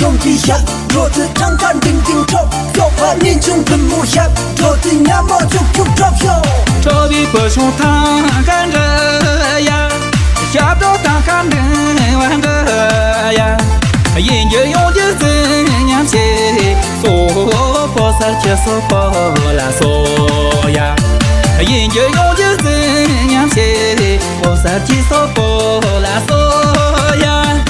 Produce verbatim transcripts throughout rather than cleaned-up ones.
ཡོང་གི་ཞབས་བྲོ་དུ་ཐང་ཀ་འབྲིང་འབྲིང་འཁྲབ། ཤོག་པ་ཉིན་ཆུང་བུ་མོ་ཞབས་བྲོ་དུ་ཉ་མོ་ཅུག་ཅུག་འཁྲབ་ཤོག་ཁྲོ་བའི་བུ་ཆུང་ཐང་ཀ་འདྲ་ཡ། ཞབས་བྲོ་ཐང་ཀ་འབྲིང་བ་འདྲ་ཡ། ཡིན་རྒྱུ་ཡོང་རྒྱུ་བརྩི་ཉམས་ཆེ། སོ་པོ་སར་ཁྱི་སོ་པོ་ལ་སོ་ཡ། ཡིན་རྒྱུ་ཡོང་རྒྱུ་བརྩི་ཉམས་ཆེ། ཨོ་ས་ཅི་སོ་པོ་ལ་སོ་ཡ།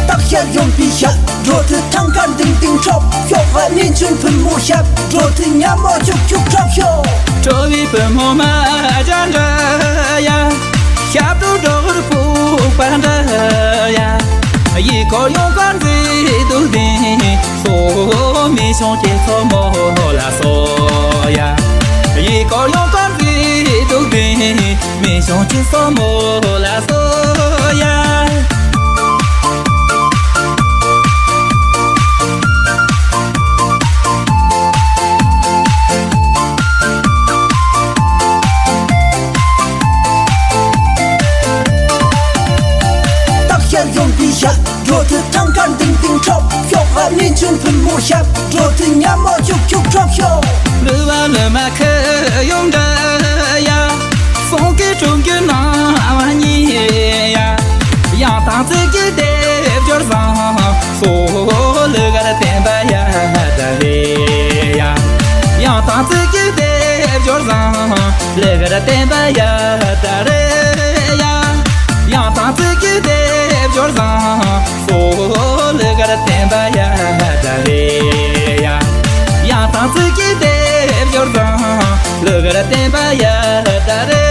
སྟག་ཤར་ཡོང་པའི་ཞབས་བྲོ་དུ་ཐང་ཀ་འབྲིང་འབྲིང་འཁྲབ། ཤོག་པ་ཉིན་ཆུང་བུ་མོ་ཞབས་བྲོ་དུ་ཉ་མོ་ཅུག་ཅུག་འཁྲབ་ཤོག་ཁྲོ་བའི་བུ་མོ་མ་འདྲ་འདྲ་ཡ། ཞབས་བྲོ་སྒྲོག་རུ་ཕུག་པ་འདྲ་ཡ། ཡི་གོ་ཡོང་ག་མཛེས་སྡུག་ལྡན། སོ་མི་ཆུང་ཁྱི་སོ་མོ་ལ་སོ་ཡ། ཡི་གོ་ཡོང་ག་མཛེས་སྡུག་ལྡན། མི་ཆུང་ཁྱི་སོ་མོ་ལ་སོ་ཡ། སྟག་ཤར་ཡོང་པའི་ཞབས་བྲོ་དུ་ཐང་ཀ་འབྲིང་འབྲིང་འཁྲབ། ཤོག་པ་ཉིན་ཆུང་བུ་མོ་ཞབས་བྲོ་དུ་ཉ་མོ་ཅུག་ཅུག་འཁྲབ་ཤོག་ལུ་བ་ལུ་མ་ཁུ་ཡོང་འདྲ་ཡ། སོང་གི་གྲོང་གི་ནང་བ་ཉེ་ཡ། ཡང་དང་ཚིག་གི་སྡེབ་སྦྱོར་བཟང་། སོ་ལུ་གར་བསྟན་པ་ཡ་ད་རེ་ཡ། ཡང་དང་ཚིག་གི་སྡེབ་སྦྱོར་བཟང་། ལུ་གར་བསྟན་པ་ཡ་ད་རེ་ཡ། ཡང་དང་ཚིག་གི་སྡེབ་སྦྱོར་བཟང་། སོ་ལུ་གར་བསྟན་པ་ཡ་ད་རེ་ཡ། ཡང་དང་ཚིག་གི་སྡེབ་སྦྱོར་བཟང་། ལུ་གར་བསྟན་པ་ཡ་ད་རེ།